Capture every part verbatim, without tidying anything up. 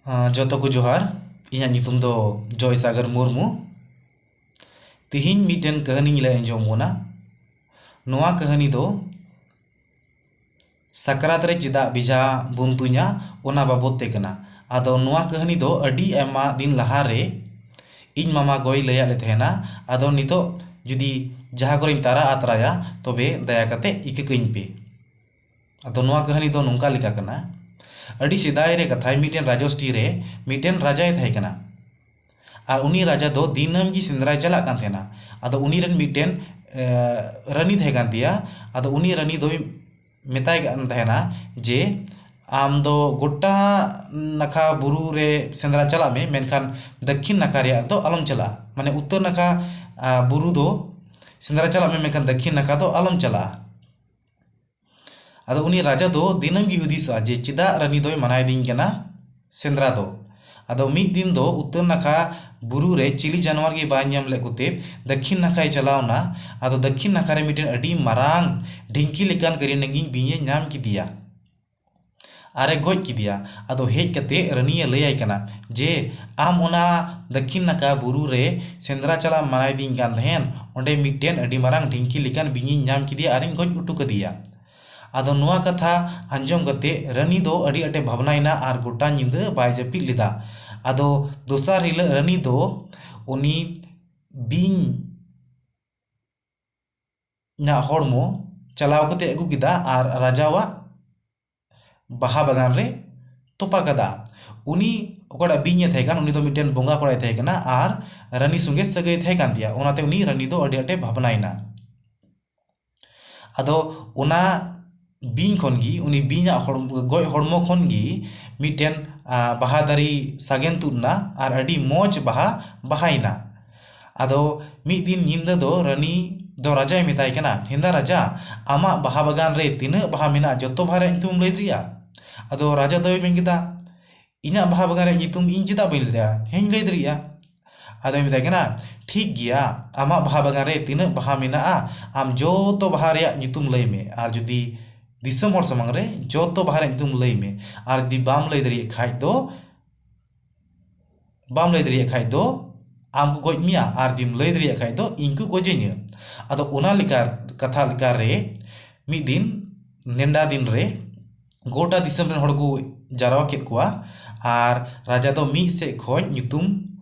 ᱟᱸ, ᱡᱚᱛᱚ ᱠᱚ ᱡᱚᱦᱟᱨ᱾ ᱤᱧᱟᱹᱜ ᱧᱩᱛᱩᱢ ᱫᱚ ᱡᱚᱭ ᱥᱟᱜᱚᱨ ᱢᱩᱨᱢᱩ᱾ ᱛᱤᱦᱤᱧ ᱢᱤᱫᱴᱮᱱ ᱠᱟᱹᱦᱱᱤᱧ ᱞᱟᱹᱭ ᱟᱸᱡᱚᱢ ᱵᱚᱱᱟ᱾ ᱱᱚᱣᱟ ᱠᱟᱹᱦᱱᱤ ᱫᱚ ᱥᱟᱠᱨᱟᱛ ᱨᱮ ᱪᱮᱫᱟᱜ ᱵᱮᱡᱷᱟ ᱵᱚᱱ ᱛᱩᱧᱟ, ᱚᱱᱟ ᱵᱟᱵᱚᱫ ᱛᱮ ᱠᱟᱱᱟ᱾ ᱟᱫᱚ ᱱᱚᱣᱟ ᱠᱟᱹᱦᱱᱤ ᱫᱚ ᱟᱹᱰᱤ ᱟᱭᱢᱟ ᱫᱤᱱ ᱞᱟᱦᱟ ᱨᱮ ᱤᱧ ᱢᱟᱢᱟ ᱜᱚᱭ ᱞᱟᱹᱭᱟᱫ ᱞᱮ ᱛᱟᱦᱮᱱᱟ᱾ ᱟᱫᱚ ᱱᱤᱛᱚᱜ ᱡᱩᱫᱤ ᱡᱟᱦᱟᱸ ᱠᱚᱨᱮᱧ ᱛᱟᱨᱟ ᱟᱛᱨᱟᱭᱟ, ᱛᱚᱵᱮ ᱫᱟᱭᱟ ᱠᱟᱛᱮ ᱤᱠᱟᱹ ᱠᱟᱹᱧ ᱯᱮ᱾ ᱟᱫᱚ ᱱᱚᱣᱟ ᱠᱟᱹᱦᱱᱤ ᱫᱚ ᱱᱚᱝᱠᱟ ᱞᱮᱠᱟ ᱠᱟᱱᱟ᱾ ᱟᱹᱰᱤ ᱥᱮᱫᱟᱭ ᱨᱮ ᱠᱟᱛᱷᱟᱭ, ᱢᱤᱫᱴᱮᱱ ᱨᱟᱡᱚᱥᱴᱤ ᱨᱮ ᱢᱤᱫᱴᱮᱱ ᱨᱟᱡᱟᱭ ᱛᱟᱦᱮᱸ ᱠᱟᱱᱟ᱾ ᱟᱨ ᱩᱱᱤ ᱨᱟᱡᱟ ᱫᱚ ᱫᱤᱱᱟᱹᱢ ᱜᱮ ᱥᱮᱸᱫᱽᱨᱟᱭ ᱪᱟᱞᱟᱜ ᱠᱟᱱ ᱛᱟᱦᱮᱱᱟ᱾ ᱟᱫᱚ ᱩᱱᱤ ᱨᱮᱱ ᱢᱤᱫᱴᱮᱱ, ᱮ, ᱨᱟᱹᱱᱤ ᱛᱟᱦᱮᱸ ᱠᱟᱱ ᱛᱟᱭᱟ᱾ ᱟᱫᱚ ᱩᱱᱤ ᱨᱟᱹᱱᱤ ᱫᱚᱭ ᱢᱮᱛᱟᱭ ᱠᱟᱱ ᱛᱟᱦᱮᱱᱟ ᱡᱮ, "ᱟᱢ ᱫᱚ ᱜᱚᱴᱟ ᱱᱟᱠᱷᱟ ᱵᱩᱨᱩ ᱨᱮ ᱥᱮᱸᱫᱽᱨᱟ ᱪᱟᱞᱟᱜ ᱢᱮ, ᱢᱮᱱᱠᱷᱟᱱ ᱫᱟᱹᱠᱷᱤᱱ ᱱᱟᱠᱷᱟ ᱨᱮᱭᱟᱜ ᱫᱚ ᱟᱞᱚᱢ ᱪᱟᱞᱟᱜᱼᱟ, ᱢᱟᱱᱮ ᱩᱛᱛᱚᱨ ᱱᱟᱠᱷᱟ, ᱟ, ᱵᱩᱨᱩ ᱫᱚ ᱥᱮᱸᱫᱽᱨᱟ ᱪᱟᱞᱟᱜ ᱢᱮ, ᱢᱮᱱᱠᱷᱟᱱ ᱫᱟᱹᱠᱷᱤᱱ ᱱᱟᱠᱷᱟ ᱫᱚ ᱟᱞᱚᱢ ᱪᱟᱞᱟᱜᱼᱟ᱾" ᱟᱫᱚ ᱩᱱᱤ ᱨᱟᱡᱟ ᱫᱚ ᱫᱤᱱᱟᱹᱢ ᱜᱮ ᱦᱩᱫᱤᱥᱚᱜᱼᱟ ᱡᱮ, ᱪᱮᱫᱟᱜ ᱨᱟᱹᱱᱤ ᱫᱚᱭ ᱢᱟᱱᱟᱭᱮᱫᱤᱧ ᱠᱟᱱᱟ ᱥᱮᱸᱫᱽᱨᱟ ᱫᱚ? ᱟᱫᱚ ᱢᱤᱫ ᱫᱤᱱ ᱫᱚ ᱩᱛᱛᱚᱨ ᱱᱟᱠᱷᱟ ᱵᱩᱨᱩ ᱨᱮ ᱪᱤᱞᱤ ᱡᱟᱱᱣᱟᱨ ᱜᱮ ᱵᱟᱭ ᱧᱟᱢ ᱞᱮᱫ ᱠᱚᱛᱮ ᱫᱟᱹᱠᱷᱤᱱ ᱱᱟᱠᱷᱟᱭ ᱪᱟᱞᱟᱣ ᱮᱱᱟ᱾ ᱟᱫᱚ ᱫᱟᱹᱠᱷᱤᱱ ᱱᱟᱠᱷᱟ ᱨᱮ ᱢᱤᱫᱴᱮᱱ ᱟᱹᱰᱤ ᱢᱟᱨᱟᱝ ᱰᱷᱤᱝᱠᱤ ᱞᱮᱠᱟᱱ ᱠᱟᱹᱨᱤ ᱱᱟᱹᱜᱤᱱ ᱵᱤᱧᱮ ᱧᱟᱢ ᱠᱮᱫᱮᱭᱟ ᱟᱨᱮ ᱜᱚᱡ ᱠᱮᱫᱮᱭᱟ᱾ ᱟᱫᱚ ᱦᱮᱡ ᱠᱟᱛᱮ ᱨᱟᱹᱱᱤᱭᱮ ᱞᱟᱹᱭᱟᱭ ᱠᱟᱱᱟ ᱡᱮ, "ᱟᱢ ᱚᱱᱟ ᱫᱟᱹᱠᱷᱤᱱ ᱱᱟᱠᱷᱟ ᱵᱩᱨᱩ ᱨᱮ ᱥᱮᱸᱫᱽᱨᱟ ᱪᱟᱞᱟᱜ ᱮᱢ ᱢᱟᱱᱟᱭᱮᱫᱤᱧ ᱠᱟᱱ ᱛᱟᱦᱮᱸᱱ, ᱚᱸᱰᱮ ᱢᱤᱫᱴᱮᱱ ᱟᱹᱰᱤ ᱢᱟᱨᱟᱝ ᱰᱷᱤᱝᱠᱤ ᱞᱮᱠᱟᱱ ᱵᱤᱧᱤᱧ ᱧᱟᱢ ᱠᱮᱫᱮᱭᱟ ᱟᱨᱤᱧ ᱜᱚᱡ ᱦᱚᱴᱚ ᱠᱟᱫᱮᱭᱟ᱾" ᱟᱫᱚ ᱱᱚᱣᱟ ᱠᱟᱛᱷᱟ ᱟᱸᱡᱚᱢ ᱠᱟᱛᱮ ᱨᱟᱹᱱᱤ ᱫᱚ ᱟᱹᱰᱤ ᱟᱸᱴᱮ ᱵᱷᱟᱵᱽᱱᱟᱭᱮᱱᱟ ᱟᱨ ᱜᱚᱴᱟ ᱧᱤᱫᱟᱹ ᱵᱟᱭ ᱡᱟᱹᱯᱤᱫ ᱞᱮᱫᱟ᱾ ᱟᱫᱚ ᱫᱚᱥᱟᱨ ᱦᱤᱞᱳᱜ ᱨᱟᱹᱱᱤ ᱫᱚ ᱩᱱᱤ ᱵᱤᱧ ᱧᱟᱜ ᱦᱚᱲᱢᱚ ᱪᱟᱞᱟᱣ ᱠᱟᱛᱮ ᱟᱹᱜᱩ ᱠᱮᱫᱟ ᱟᱨ ᱨᱟᱡᱟᱣᱟᱜ ᱵᱟᱦᱟ ᱵᱟᱜᱟᱱ ᱨᱮ ᱛᱚᱯᱟ ᱠᱟᱫᱟ᱾ ᱩᱱᱤ ᱚᱠᱚᱭᱴᱟᱜ ᱵᱤᱧ ᱮ ᱛᱟᱦᱮᱸ ᱠᱟᱱ, ᱩᱱᱤ ᱫᱚ ᱢᱤᱫᱴᱮᱱ ᱵᱚᱸᱜᱟ ᱠᱚᱲᱟᱭ ᱛᱟᱦᱮᱸ ᱠᱟᱱᱟ ᱟᱨ ᱨᱟᱹᱱᱤ ᱥᱚᱸᱜᱮ ᱥᱟᱹᱜᱟᱹᱭ ᱛᱟᱦᱮᱸ ᱠᱟᱱ ᱛᱟᱭᱟ᱾ ᱚᱱᱟᱛᱮ ᱩᱱᱤ ᱨᱟᱹᱱᱤ ᱫᱚ ᱟᱹᱰᱤ ᱟᱸᱴᱮ ᱵᱷᱟᱵᱽᱱᱟᱭᱮᱱᱟ᱾ ᱟᱫᱚ ᱚᱱᱟ ᱵᱤᱧ ᱠᱷᱚᱱ ᱜᱮ, ᱩᱱᱤ ᱵᱤᱧᱟᱜ ᱦᱚᱲ-, ᱜᱚᱡ ᱦᱚᱲᱢᱚ ᱠᱷᱚᱱ ᱜᱮ ᱢᱤᱫᱴᱮᱱ, ᱟ, ᱵᱟᱦᱟ ᱫᱟᱨᱮ ᱥᱟᱜᱮᱱ ᱛᱩᱫ ᱮᱱᱟ ᱟᱨ ᱟᱹᱰᱤ ᱢᱚᱡᱽ ᱵᱟᱦᱟ ᱵᱟᱦᱟᱭᱮᱱᱟ᱾ ᱟᱫᱚ ᱢᱤᱫ ᱫᱤᱱ ᱧᱤᱫᱟᱹ ᱫᱚ ᱨᱟᱹᱱᱤ ᱫᱚ ᱨᱟᱡᱟᱭ ᱢᱮᱛᱟᱭ ᱠᱟᱱᱟ, "ᱦᱮᱸᱫᱟ ᱨᱟᱡᱟ, ᱟᱢᱟᱜ ᱵᱟᱦᱟ ᱵᱟᱜᱟᱱ ᱨᱮ ᱛᱤᱱᱟᱹᱜ ᱵᱟᱦᱟ ᱢᱮᱱᱟᱜᱼᱟ, ᱡᱚᱛᱚ ᱵᱟᱦᱟ ᱨᱮᱭᱟᱜ ᱧᱩᱛᱩᱢ ᱮᱢ ᱞᱟᱹᱭ ᱫᱟᱲᱮᱭᱟᱜᱼᱟ?" ᱟᱫᱚ ᱨᱟᱡᱟ ᱫᱚᱭ ᱢᱮᱱ ᱠᱮᱫᱟ, "ᱤᱧᱟᱹᱜ ᱵᱟᱦᱟ ᱵᱟᱜᱟᱱ ᱨᱮᱭᱟᱜ ᱧᱩᱛᱩᱢ ᱤᱧ ᱪᱮᱫᱟᱜ ᱵᱟᱹᱧ ᱞᱟᱹᱭ ᱫᱟᱲᱮᱭᱟᱜᱼᱟ? ᱦᱮᱸᱧ ᱞᱟᱹᱭ ᱫᱟᱲᱮᱭᱟᱜᱼᱟ᱾" ᱟᱫᱚᱭ ᱢᱮᱛᱟᱭ ᱠᱟᱱᱟ, "ᱴᱷᱤᱠ ᱜᱮᱭᱟ, ᱟᱢᱟᱜ ᱵᱟᱦᱟ ᱵᱟᱜᱟᱱ ᱨᱮ ᱛᱤᱱᱟᱹᱜ ᱵᱟᱦᱟ ᱢᱮᱱᱟᱜᱼᱟ, ᱟᱢ ᱡᱚᱛᱚ ᱵᱟᱦᱟ ᱨᱮᱭᱟᱜ ᱧᱩᱛᱩᱢ ᱞᱟᱹᱭ ᱢᱮ᱾ ᱟᱨ ᱡᱩᱫᱤ ᱫᱤᱥᱚᱢ ᱦᱚᱲ ᱥᱟᱢᱟᱝ ᱨᱮ ᱡᱚᱛᱚ ᱵᱟᱦᱟ ᱨᱮᱭᱟᱜ ᱧᱩᱛᱩᱢ ᱞᱟᱹᱭ ᱢᱮ᱾ ᱟᱨ ᱡᱩᱫᱤ ᱵᱟᱢ ᱞᱟᱹᱭ ᱫᱟᱲᱮᱭᱟᱜ ᱠᱷᱟᱡ ᱫᱚ ᱵᱟᱢ ᱞᱟᱹᱭ ᱫᱟᱲᱮᱭᱟᱜ ᱠᱷᱟᱡ ᱫᱚ ᱟᱢ ᱠᱚ ᱜᱚᱡ ᱢᱮᱭᱟ, ᱟᱨ ᱡᱩᱫᱤᱢ ᱞᱟᱹᱭ ᱫᱟᱲᱮᱭᱟᱜ ᱠᱷᱟᱡ ᱫᱚ ᱤᱧ ᱠᱚ ᱜᱚᱡᱮᱧᱟ᱾ ᱟᱫᱚ ᱚᱱᱟ ᱞᱮᱠᱟ, ᱠᱟᱛᱷᱟ ᱞᱮᱠᱟ ᱨᱮ ᱢᱤᱫ ᱫᱤᱱ ᱱᱮᱰᱟ ᱫᱤᱱ ᱨᱮ ᱜᱚᱴᱟ ᱫᱤᱥᱚᱢ ᱨᱮᱱ ᱦᱚᱲ ᱠᱚ ᱡᱟᱨᱣᱟ ᱠᱮᱫ ᱠᱚᱣᱟ, ᱟᱨ ᱨᱟᱡᱟ ᱫᱚ ᱢᱤᱫ ᱥᱮᱫ ᱠᱷᱚᱱ ᱧᱩᱛᱩᱢ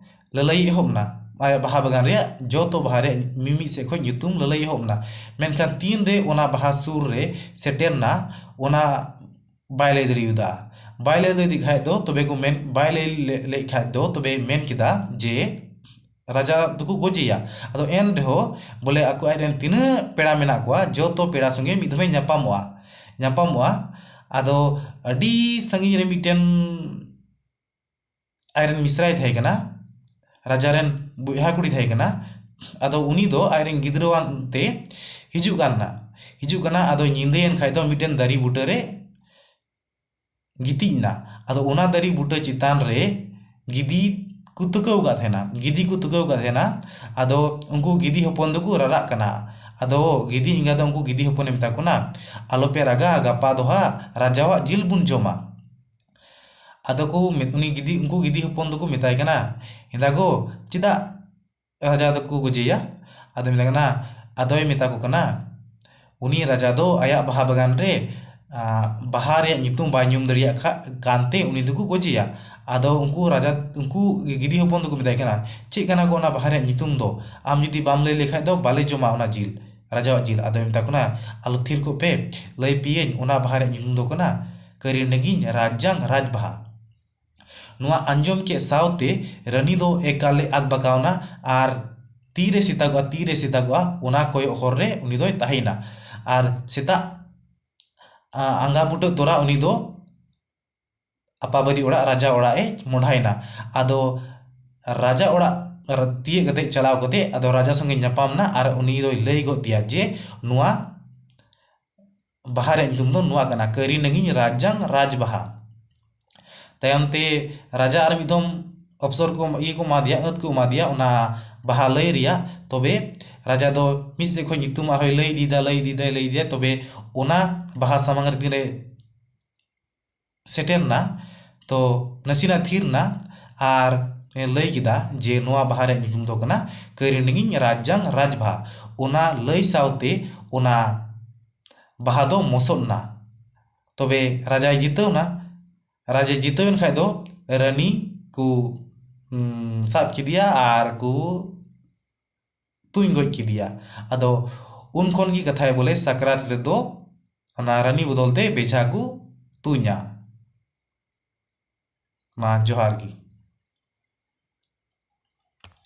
ᱞᱟᱹᱞᱟᱹᱭ ᱮᱦᱚᱵ ᱮᱱᱟ᱾ ᱟᱭᱟᱜ ᱵᱟᱦᱟ ᱵᱟᱜᱟᱱ ᱨᱮᱭᱟᱜ ᱡᱚᱛᱚ ᱵᱟᱦᱟ ᱨᱮᱭᱟᱜ ᱢᱤᱢᱤᱫ ᱥᱮᱫ ᱠᱷᱚᱱ ᱧᱩᱛᱩᱢ ᱞᱟᱹᱞᱟᱹᱭ ᱮᱦᱚᱵ ᱮᱱᱟ, ᱢᱮᱱᱠᱷᱟᱱ ᱛᱤᱱ ᱨᱮ ᱚᱱᱟ ᱵᱟᱦᱟ ᱥᱩᱨ ᱨᱮ ᱥᱮᱴᱮᱨ ᱮᱱᱟ, ᱚᱱᱟ ᱵᱟᱭ ᱞᱟᱹᱭ ᱫᱟᱲᱮᱭᱟᱫᱟ᱾ ᱵᱟᱭ ᱞᱟᱹᱭ ᱫᱟᱲᱮᱭᱟᱫ ᱠᱷᱟᱡ ᱫᱚ ᱛᱚᱵᱮ ᱠᱚ ᱢᱮᱱ, ᱵᱟᱭ ᱞᱟᱹᱭ ᱞᱮ-, ᱞᱮᱫ ᱠᱷᱟᱡ ᱫᱚ ᱛᱚᱵᱮ ᱢᱮᱱ ᱠᱮᱫᱟ ᱡᱮ ᱨᱟᱡᱟ ᱫᱚᱠᱚ ᱜᱚᱡᱮᱭᱟ᱾ ᱟᱫᱚ ᱮᱱ ᱨᱮᱦᱚᱸ ᱵᱚᱞᱮ ᱟᱠᱚ ᱟᱡ ᱨᱮᱱ ᱛᱤᱱᱟᱹᱜ ᱯᱮᱲᱟ ᱢᱮᱱᱟᱜ ᱠᱚᱣᱟ, ᱡᱚᱛᱚ ᱯᱮᱲᱟ ᱥᱚᱸᱜᱮ ᱢᱤᱫ ᱫᱷᱟᱣᱮ ᱧᱟᱯᱟᱢᱚᱜᱼᱟ, ᱧᱟᱯᱟᱢᱚᱜᱼᱟ᱾ ᱟᱫᱚ ᱟᱹᱰᱤ ᱥᱟᱺᱜᱤᱧ ᱨᱮ ᱢᱤᱫᱴᱮᱱ ᱟᱡ ᱨᱮᱱ ᱢᱤᱥᱨᱟᱭ ᱛᱟᱦᱮᱸ ᱠᱟᱱᱟ, ᱨᱟᱡᱟ ᱨᱮᱱ ᱵᱚᱭᱦᱟ ᱠᱩᱲᱤ ᱛᱟᱦᱮᱸ ᱠᱟᱱᱟ᱾ ᱟᱫᱚ ᱩᱱᱤ ᱫᱚ ᱟᱡ ᱨᱮᱱ ᱜᱤᱫᱽᱨᱟᱹᱣᱟᱱ ᱛᱮ ᱦᱤᱡᱩᱜ ᱠᱟᱱᱟ, ᱦᱤᱡᱩᱜ ᱠᱟᱱᱟ᱾ ᱟᱫᱚ ᱧᱤᱫᱟᱹᱭᱮᱱ ᱠᱷᱟᱡ ᱫᱚ ᱢᱤᱫᱴᱮᱱ ᱫᱟᱨᱮ ᱵᱩᱴᱟᱹ ᱨᱮ ᱜᱤᱛᱤᱡ ᱮᱱᱟ᱾ ᱟᱫᱚ ᱚᱱᱟ ᱫᱟᱨᱮ ᱵᱩᱴᱟᱹ ᱪᱮᱛᱟᱱ ᱨᱮ ᱜᱤᱫᱤ ᱠᱚ ᱛᱩᱠᱟᱹᱣ ᱟᱠᱟᱫ ᱛᱟᱦᱮᱱᱟ, ᱜᱤᱫᱤ ᱠᱚ ᱛᱩᱠᱟᱹᱣ ᱟᱠᱟᱫ ᱛᱟᱦᱮᱱᱟ᱾ ᱟᱫᱚ ᱩᱱᱠᱩ ᱜᱤᱫᱤ ᱦᱚᱯᱚᱱ ᱫᱚᱠᱚ ᱨᱟᱨᱟᱜ ᱠᱟᱱᱟ᱾ ᱟᱫᱚ ᱜᱤᱫᱤ ᱮᱸᱜᱟ ᱫᱚ ᱩᱱᱠᱩ ᱜᱤᱫᱤ ᱦᱚᱯᱚᱱᱮ ᱢᱮᱛᱟ ᱠᱚ ᱠᱟᱱᱟ, "ᱟᱞᱚᱯᱮ ᱨᱟᱜᱟ, ᱜᱟᱯᱟ ᱫᱚ ᱦᱟᱸᱜ ᱨᱟᱡᱟᱣᱟᱜ ᱡᱤᱞ ᱵᱚᱱ ᱡᱚᱢᱟ᱾" ᱟᱫᱚ ᱠᱚ ᱢᱮ-, ᱩᱱᱤ ᱜᱤᱫᱤ, ᱩᱱᱠᱩ ᱜᱤᱫᱤ ᱦᱚᱯᱚᱱ ᱫᱚᱠᱚ ᱢᱮᱛᱟᱭ ᱠᱟᱱᱟ, "ᱦᱮᱸᱫᱟ ᱜᱚ, ᱪᱮᱫᱟᱜ ᱨᱟᱡᱟ ᱫᱚᱠᱚ ᱜᱚᱡᱮᱭᱟ?" ᱟᱫᱚᱭ ᱢᱮᱛᱟᱭ ᱠᱟᱱᱟ, ᱟᱫᱚᱭ ᱢᱮᱛᱟ ᱠᱚ ᱠᱟᱱᱟ, ᱩᱱᱤ ᱨᱟᱡᱟ ᱫᱚ ᱟᱭᱟᱜ ᱵᱟᱦᱟ ᱵᱟᱜᱟᱱ ᱨᱮ, ᱟ, ᱵᱟᱦᱟ ᱨᱮᱭᱟᱜ ᱧᱩᱛᱩᱢ ᱵᱟᱭ ᱧᱩᱢ ᱫᱟᱲᱮᱭᱟᱜ ᱠᱷᱟ-, ᱠᱟᱱᱛᱮ ᱩᱱᱤ ᱫᱚᱠᱚ ᱜᱚᱡᱮᱭᱟ᱾ ᱟᱫᱚ ᱩᱱᱠᱩ ᱨᱟᱡᱟ, ᱩᱱᱠᱩ ᱜᱤᱫᱤ ᱦᱚᱯᱚᱱ ᱫᱚᱠᱚ ᱢᱮᱛᱟᱭ ᱠᱟᱱᱟ, "ᱪᱮᱫ ᱠᱟᱱᱟ ᱜᱚ ᱚᱱᱟ ᱵᱟᱦᱟ ᱨᱮᱭᱟᱜ ᱧᱩᱛᱩᱢ ᱫᱚ? ᱟᱢ ᱡᱩᱫᱤ ᱵᱟᱢ ᱞᱟᱹᱭ ᱞᱮᱠᱷᱟᱡ ᱫᱚ ᱵᱟᱞᱮ ᱡᱚᱢᱟ ᱚᱱᱟ ᱡᱤᱞ, ᱨᱟᱡᱟᱣᱟᱜ ᱡᱤᱞ᱾" ᱟᱫᱚᱭ ᱢᱮᱛᱟ ᱠᱚ ᱠᱟᱱᱟ, "ᱟᱞᱚ ᱛᱷᱤᱨ ᱠᱚᱜ ᱯᱮ, ᱞᱟᱹᱭ ᱯᱮᱭᱟᱹᱧ, ᱚᱱᱟ ᱵᱟᱦᱟ ᱨᱮᱭᱟᱜ ᱧᱩᱛᱩᱢ ᱫᱚ ᱠᱟᱱᱟ ᱠᱟᱹᱨᱤ ᱱᱟᱹᱜᱤᱱ ᱨᱟᱡᱽ ᱡᱟᱝ ᱨᱟᱡᱽ ᱵᱟᱦᱟ᱾" ᱱᱚᱣᱟ ᱟᱸᱡᱚᱢ ᱠᱮᱫ ᱥᱟᱶᱛᱮ ᱨᱟᱹᱱᱤ ᱫᱚ ᱮᱠᱟᱞᱮ ᱟᱠ ᱵᱟᱠᱟᱣᱱᱟ ᱟᱨ ᱛᱤᱨᱮ ᱥᱮᱛᱟᱜᱚᱜᱼᱟ, ᱛᱤᱨᱮ ᱥᱮᱛᱟᱜᱚᱜᱼᱟ, ᱚᱱᱟ ᱠᱚᱭᱚᱜ ᱦᱚᱨ ᱨᱮ ᱩᱱᱤ ᱫᱚᱭ ᱛᱟᱦᱮᱸᱭᱮᱱᱟ᱾ ᱟᱨ ᱥᱮᱛᱟᱜ, ᱟ, ᱟᱸᱜᱟ ᱵᱩᱴᱟᱹ ᱛᱚᱨᱟ ᱩᱱᱤ ᱫᱚ ᱟᱯᱟᱵᱟᱨᱤ ᱚᱲᱟᱜ, ᱨᱟᱡᱟ ᱚᱲᱟᱜ ᱮ ᱢᱚᱦᱰᱟᱭᱮᱱᱟ᱾ ᱟᱫᱚ ᱨᱟᱡᱟ ᱚᱲᱟᱜ ᱛᱤᱭᱟᱹᱜ ᱠᱟᱛᱮ, ᱪᱟᱞᱟᱣ ᱠᱟᱛᱮ, ᱟᱫᱚ ᱨᱟᱡᱟ ᱥᱚᱸᱜᱮ ᱧᱟᱯᱟᱢ ᱮᱱᱟ ᱟᱨ ᱩᱱᱤ ᱫᱚᱭ ᱞᱟᱹᱭ ᱜᱚᱫ ᱟᱫᱮᱭᱟ ᱡᱮ ᱱᱚᱣᱟ ᱵᱟᱦᱟ ᱨᱮᱭᱟᱜ ᱧᱩᱛᱩᱢ ᱫᱚ ᱱᱚᱣᱟ ᱠᱟᱱᱟ, ᱠᱟᱹᱨᱤ ᱱᱟᱹᱜᱤᱧ ᱨᱟᱡᱽ ᱡᱟᱝ ᱨᱟᱡᱽ ᱵᱟᱦᱟ᱾ ᱛᱟᱭᱚᱢ ᱛᱮ ᱨᱟᱡᱟ ᱟᱨ ᱢᱤᱫ ᱫᱷᱚᱢ ᱚᱯᱥᱚᱨ ᱠᱚ, ᱤᱭᱟᱹ ᱠᱚ ᱮᱢᱟ ᱫᱮᱭᱟ, ᱟᱹᱛ ᱠᱚ ᱮᱢᱟ ᱫᱮᱭᱟ ᱚᱱᱟ ᱵᱟᱦᱟ ᱞᱟᱹᱭ ᱨᱮᱭᱟᱜ᱾ ᱛᱚᱵᱮ ᱨᱟᱡᱟ ᱫᱚ ᱢᱤᱫ ᱥᱮᱫ ᱠᱷᱚᱱ ᱧᱩᱛᱩᱢ ᱟᱨᱦᱚᱸᱭ ᱞᱟᱹᱭ ᱤᱫᱤᱭᱮᱫᱟ, ᱞᱟᱹᱭ ᱤᱫᱤᱭᱮᱫᱟᱭ, ᱞᱟᱹᱭ ᱤᱫᱤᱭᱮᱫᱟᱭ᱾ ᱛᱚᱵᱮ ᱚᱱᱟ ᱵᱟᱦᱟ ᱥᱟᱢᱟᱝ ᱨᱮ ᱛᱤᱱᱨᱮ ᱥᱮᱴᱮᱨ ᱮᱱᱟ, ᱛᱚ ᱱᱟᱥᱮᱱᱟᱜ ᱛᱷᱤᱨ ᱮᱱᱟ ᱟᱨ ᱞᱟᱹᱭ ᱠᱮᱫᱟ ᱡᱮ ᱱᱚᱣᱟ ᱵᱟᱦᱟ ᱨᱮᱭᱟᱜ ᱧᱩᱛᱩᱢ ᱫᱚ ᱠᱟᱱᱟ ᱠᱟᱹᱨᱤᱱᱤᱝ ᱨᱟᱡᱽᱡᱟᱝ ᱨᱟᱡᱽᱵᱷᱟ᱾ ᱚᱱᱟ ᱞᱟᱹᱭ ᱥᱟᱶᱛᱮ ᱚᱱᱟ ᱵᱟᱦᱟ ᱫᱚ ᱢᱚᱥᱚᱫ ᱮᱱᱟ᱾ ᱛᱚᱵᱮ ᱨᱟᱡᱟᱭ ᱡᱤᱛᱟᱹᱣ ᱮᱱᱟ᱾ ᱨᱟᱡᱟᱭ ᱡᱤᱛᱟᱹᱣ ᱮᱱ ᱠᱷᱟᱡ ᱫᱚ ᱨᱟᱹᱱᱤ ᱠᱚ, ᱩᱢ, ᱥᱟᱵ ᱠᱮᱫᱮᱭᱟ ᱟᱨ ᱠᱚ ᱛᱩᱧ ᱜᱚᱡ ᱠᱮᱫᱮᱭᱟ᱾ ᱟᱫᱚ ᱩᱱ ᱠᱷᱚᱱ ᱜᱮ ᱠᱟᱛᱷᱟᱭ ᱵᱚᱞᱮ ᱥᱟᱠᱨᱟᱛ ᱨᱮᱫᱚ ᱚᱱᱟ ᱨᱟᱹᱱᱤ ᱵᱚᱫᱚᱞ ᱛᱮ ᱵᱮᱡᱷᱟ ᱠᱚ ᱛᱩᱧᱟ᱾ ᱢᱟ ᱡᱚᱦᱟᱨ ᱜᱮ᱾